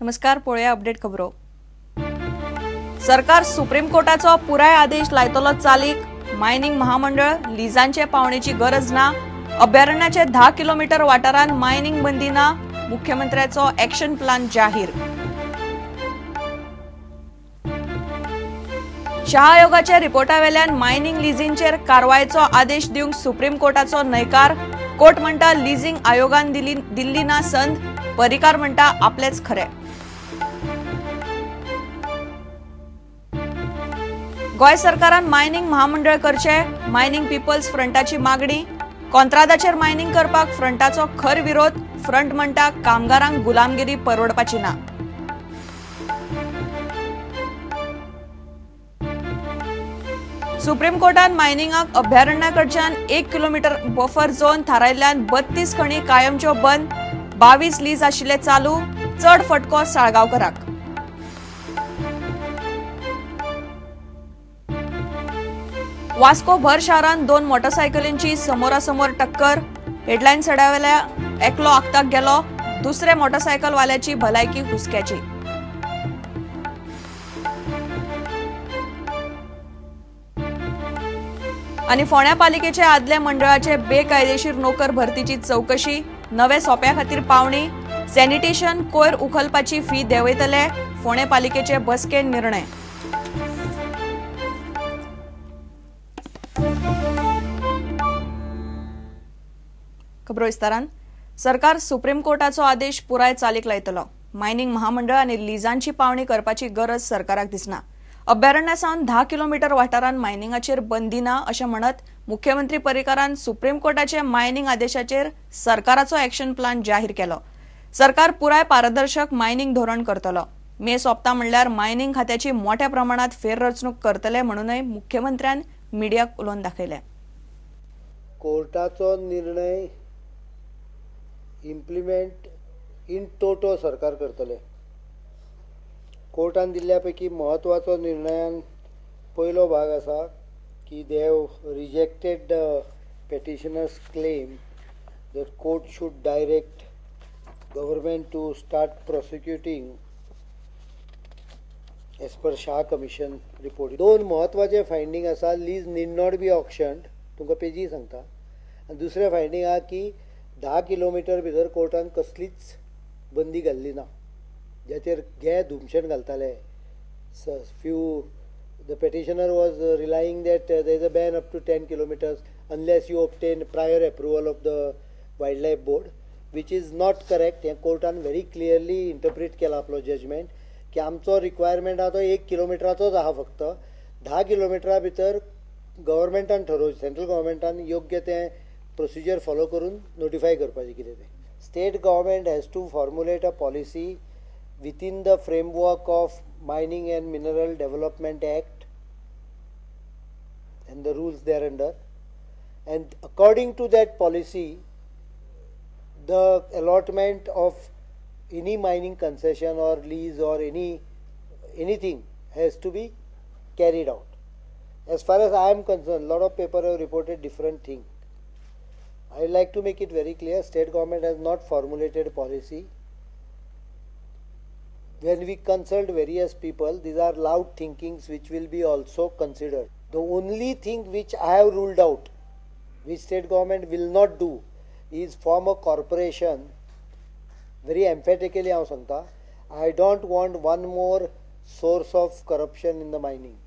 नमस्कार, पळोवया अपडेट खबरो. सरकार सुप्रीम कोर्टाचो पुराय आदेश लायतलो चालीक. मायनिंग महामंडळ लिजांचे पावणेची गरज ना. अभयारण्याचे 10 किलोमीटर वाठारांत मायनिंग बंदी ना. मुख्यमंत्र्याचो एक्शन प्लान जाहीर. शाह आयोगाच्या रिपोर्टावेल्यान मायनिंग लिजींचेर कारवायचो आदेश दिवंक सुप्रीम कोर्टाचो न्हयकार. कोर्ट म्हणटा लिजींग आयोगान दिल्ली ना संद. पर्रीकार म्हणटा आपलेच खरे. गोंय सरकारान मायनिंग महामंडळ करचे, मायनिंग पिपल्स फ्रंटाची मागणी. कॉन्त्रादाचेर मायनिंग करपाक फ्रंटाचो खर विरोध. फ्रंट म्हणटा कामगारांक गुलामगिरी परवडपाची ना. सुप्रीम कोर्टान मायनिंगाक अभयारण्या कडच्यान 1 किलोमीटर बफर झोन थारायल्ल्यान 32 खणी कायमच्यो बंद, 22 लीज आशिल्ले चालू. चड फटको साळगांवकराक. वास्को भर शारांत 2 मोटरसायकलींची समोरासमोर टक्कर. हेडलायन सड्यावेल्या एकलो आक्ताक गेलो, दुसरे मोटरसायकलवाल्याची भलायकी हुसक्याची. आनी फोंड्या पालिकेचे आदल्या मंडळाचे बेकायदेशीर नोकर भरतीची चौकशी. नवे सोप्या खातीर पावणी. सॅनिटेशन कोयर उखलपाची फी देंवयतले. फोंडें पालिकेचे बसकेन निर्णय. खबरो विस्तारान. सरकार सुप्रीम कोर्टाचो आदेश पुराय चालीक लायतलो. मायनिंग महामंडळ आनी लिजांची पावणी करपाची गरज सरकाराक दिसना. अभयारण्या सावन 10 किलोमीटर वाठारांत मायनिंगाचेर बंदी ना अशें म्हणत मुख्यमंत्री पर्रीकारान सुप्रीम कोर्टाचे मायनिंग आदेशाचेर सरकाराचो एक्शन प्लान जाहीर केलो. सरकार पुराय पारदर्शक मायनिंग धोरण करतलो. मे सोंपता म्हणल्यार मायनिंग खात्याची मोठ्या प्रमाणात फेररचणूक करतले म्हणूनय मुख्यमंत्र्यान मिडियाक उलोवन दाखयलें. कोर्टाचो निर्णय इम्प्लिमेंट इन टोटो सरकार करतले. कोर्टान दिल्ल्या पैकी म्हत्वाचो निर्णयान पयलो भाग आसा की they have rejected the petitioners claim that court should direct government to start prosecuting as per Shah commission report. 2 म्हत्वाचे फायंडींग आसा. Lease need not be auctioned, तुमकां पेजी सांगता. आनी दुसरें फायंडींग आहा की 10 किलोमिटर भितर कोर्टान कसलीच बंदी घाल्ली ना, ज्याचेर गे धुमशेण घालताले. Few the petitioner was relying that there is a ban up to 10 kilometres unless you obtain prior approval of the wild life board, which is not correct. हें कोर्टान व्हेरी क्लियरली इंटरप्रीट केला आपलो जजमेंट की आमचो requirement आहा तो 1 किलोमिटराचोच आहा फक्त. 10 किलोमिटरा भितर गव्हर्मेंटान ठरोवचें, सेंट्रल गव्हर्मेंटान योग्य तें प्रोसिजर फॉलो करून नोटिफाय करपाचें कितें तें. State government has to formulate a policy within the framework of Mining and Mineral Development Act and the rules thereunder, and according to that policy the allotment of any mining concession or lease or anything has to be carried out. As far as I am concerned, lot of paper have reported different thing. I would like to make it very clear, state government has not formulated policy. When we consult various people, these are loud thinkings which will be also considered. The only thing which I have ruled out, which state government will not do, is form a corporation. Very emphatically हांव सांगता, I don't want one more source of corruption in the mining.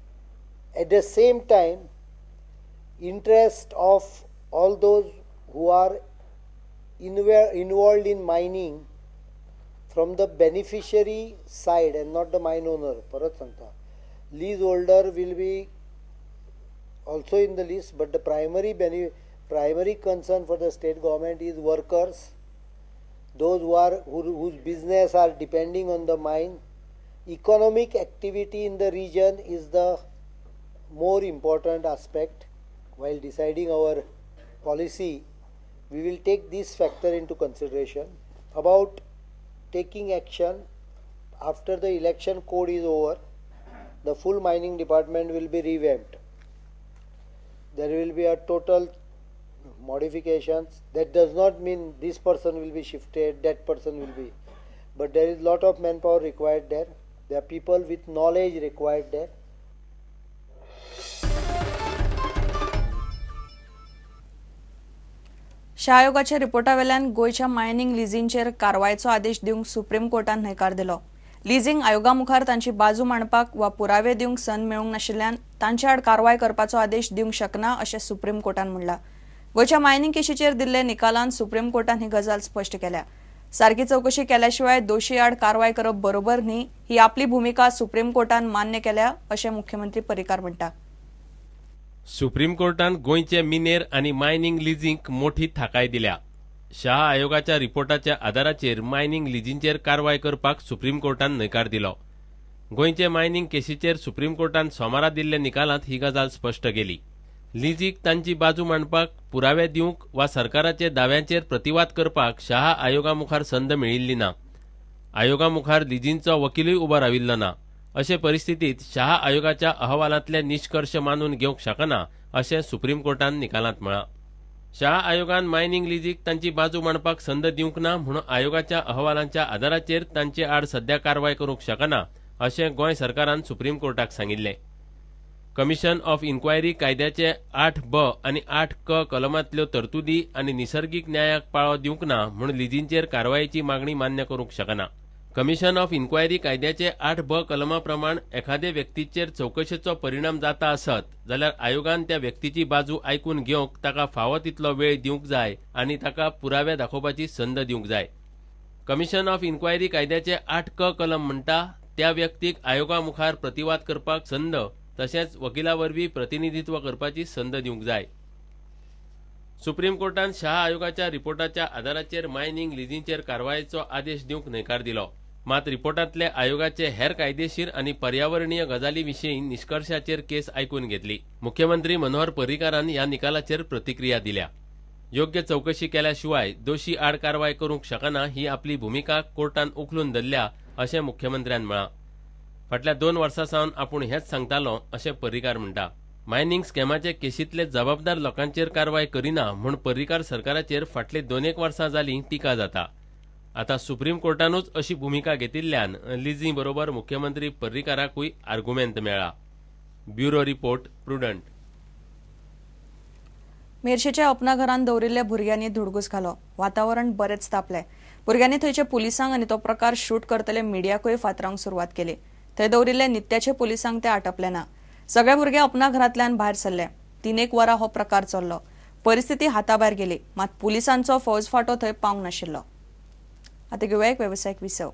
At the same time, interest of all those who are involved in mining from the beneficiary side and not the mine owner. Parat sangta, lease holder will be also in the list, but the primary concern for the state government is workers, those who are whose business are depending on the mine. Economic activity in the region is the more important aspect. While deciding our policy, we will take this factor into consideration. About taking action after the election code is over, the full mining department will be revamped. There will be a total modifications. That does not mean this person will be shifted, that person will be. But there is lot of man power required there, there are people with knowledge required there. Shah आयोगाच्या रिपोर्टावेल्यान गोंयच्या mining लिजींचेर कारवायचो आदेश दिवंक supreme कोर्टान न्हयकार दिलो. लिजींग आयोगा मुखार तांची बाजू मांडपाक वा पुरावे दिवंक संद मेळूंक नाशिल्ल्यान तांचे आड कारवाय करपाचो आदेश दिवंक शकना अशें सुप्रीम कोर्टान म्हणलां. गोंयच्या मायनिंग केशीचेर दिल्ले निकालान सुप्रीम कोर्टान ही गजाल स्पश्ट केल्या. सारकी चवकशी केल्याशिवाय दोशी आड कारवाय करप बरोबर न्ही ही आपली भुमिका सुप्रीम कोर्टान मान्य केल्या अशें मुख्यमंत्री पर्रीकार म्हणटा. सुप्रीम कोर्टान गोंयचे मिनेर आनी मायनिंग लिजींक मोठी थाकाय दिल्या. शाह आयोगाच्या रिपोर्टाच्या आदाराचेर मायनिंग लिजींचेर कारवाय करपाक सुप्रीम कोर्टान न्हयकार दिलो. गोंयचे मायनिंग केशीचेर सुप्रीम कोर्टान सोमारा दिल्ल्या निकालांत ही गजाल स्पश्ट केली. लिजीक तांची बाजू मांडपाक, पुरावे दिवंक वा सरकाराचे दाव्यांचेर प्रतिवाद करपाक शाह आयोगा मुखार संद मेळिल्ली ना. आयोगा मुखार लिजींचो वकिलूय उबो राविल्लो ना. अशे परिस्थितीत शाह आयोगाच्या अहवालांतले निश्कर्श मानून घेवंक शकना अशें सुप्रीम कोर्टान निकालांत म्हळां. शाह आयोगान मायनिंग लिजीक तांची बाजू मांडपाक संद दिवंक ना म्हणून आयोगाच्या अहवालांच्या आदाराचेर तांचे आड सध्या कारवाय करूंक शकना अशें गोंय सरकारान सुप्रीम कोर्टाक सांगिल्लें. कमिशन ऑफ इन्क्वायरी कायद्याचे 8ब आनी 8क कलमांतल्यो तरतुदी आनी निसर्गीक न्यायाक पाळो दिवंक ना म्हूण लिजींचेर कारवायेची मागणी मान्य करूंक शकना. कमिशन ऑफ इन्क्वायरी कायद्याचे 8ब कलमा प्रमाण एखादे व्यक्तीचेर चवकशेचो परिणाम जाता आसत जाल्यार आयोगान त्या व्यक्तीची बाजू आयकून घेवंक ताका फावो तितलो वेळ दिवंक जाय आनी ताका पुरावे दाखोवपाची संद दिवंक जाय. कमिशन ऑफ इन्क्वायरी कायद्याचे 8क कलम म्हणटा त्या व्यक्तीक आयोगा मुखार प्रतिवाद करपाक संद तशेंच वकिला वरवीं प्रतिनिधित्व करपाची संद दिवंक जाय. सुप्रीम कोर्टान शाह आयोगाच्या रिपोर्टाच्या आदाराचेर मायनिंग लिजींचेर कारवायेचो आदेश दिवंक न्हयकार दिलो. मात रिपोर्टांतले आयोगाचे हेर कायदेशीर आनी पर्यावरणीय गजाली विशीं निश्कर्शाचेर केस आयकून घेतली. मुख्यमंत्री मनोहर पर्रीकारान ह्या निकालाचेर प्रतिक्रिया दिल्या. योग्य चवकशी केल्या शिवाय दोशी आड कारवाय करूंक शकना ही आपली भुमिका कोर्टान उखलून धरल्या अशें मुख्यमंत्र्यान म्हळां. फाटल्या 2 वर्सां सावन आपूण हेंच सांगतालो अशें पर्रीकार म्हणटा. मायनिंग स्कॅमाचे केशींतले जबाबदार लोकांचेर कारवाय करिना म्हूण पर्रीकार सरकाराचेर फाटली 2 वर्सां जालीं टिका जाता. आतां सुप्रीम कोर्टानूच अशी भुमिका घेतिल्ल्यान लिजी बरोबर मुख्यमंत्री पर्रीकाराकूय आर्गुमेंत मेळ्ळा. Bureau report, Prudent. मेरशेच्या अपना घरांत दवरिल्ल्या भुरग्यांनी धुडगूस घालो. वातावरण बरेंच तापलें. भुरग्यांनी थंयच्या पुलिसांक आनी तो प्रकार शूट करतले मिडियाकूय फातरावंक सुरवात केली. थंय दवरिल्ले नित्याचे पुलिसांक ते आटपले ना. सगळे भुरगे अपना घरांतल्यान भायर सरले. 3-1 वरां हो प्रकार चल्लो. परिस्थिती हाताभायर गेली. मात पुलिसांचो फौजफाटो थंय पावंक नाशिल्लो. आतां घेवया एक वेवसायीक विसव.